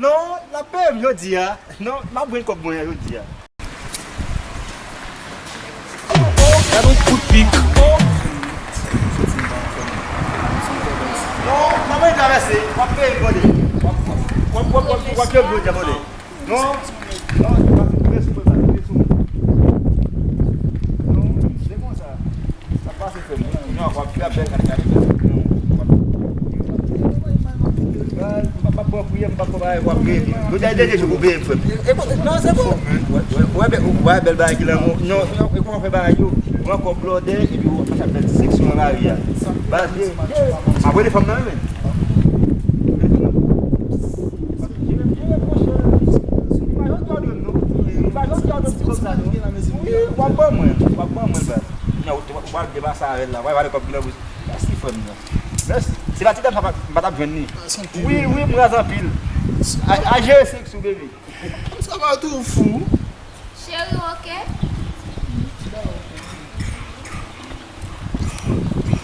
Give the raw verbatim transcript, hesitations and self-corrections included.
Non, l ap peye m jodi a. Non, m ap jwenn kòb mwen an jodi a. Gad yon kout pik. Non, m ap travèse. W ap peye m, bòde. W ap, w ap, w ap, w ap, w ap jwenn jodi a, bòde. Non, non, se pa, se sou mwen sa, se sou mwen. Non, se konsa. Sa pase frè m. Non, w ap fè bèl, gade, gade, gade. Non, w ap, m pa, m pa pran priyè, m pa pran bagay, w ap peye m. Yo di a dènye jou pou peye m, frè m. Ekoute, non, se bon. Wè, wè, wè, bèl, wè bèl bagay ki la, non, non, e kòman fè bagay yo? Pran kòb blòdè, epi w ap fè bèl seksyon nan lari a. Baz, m ap rele fanm nan, men. Li pa janm gade m, non. Li pa janm gade m ti kòb sa, non. Wi, w ap ban mwen, w ap ban mwen, baz. Kounya, ou, ou, ou pral depase avè l la, w pral vale kòb ki nan bouch. Mèsi, frè m, non. Mèsi. Se pa ti dam sa, m pa t ap jwenn li. Wi, wi, m raz anpil. A, a jere sèks ou, bebe. Sa va tou fou. Cheri, oke?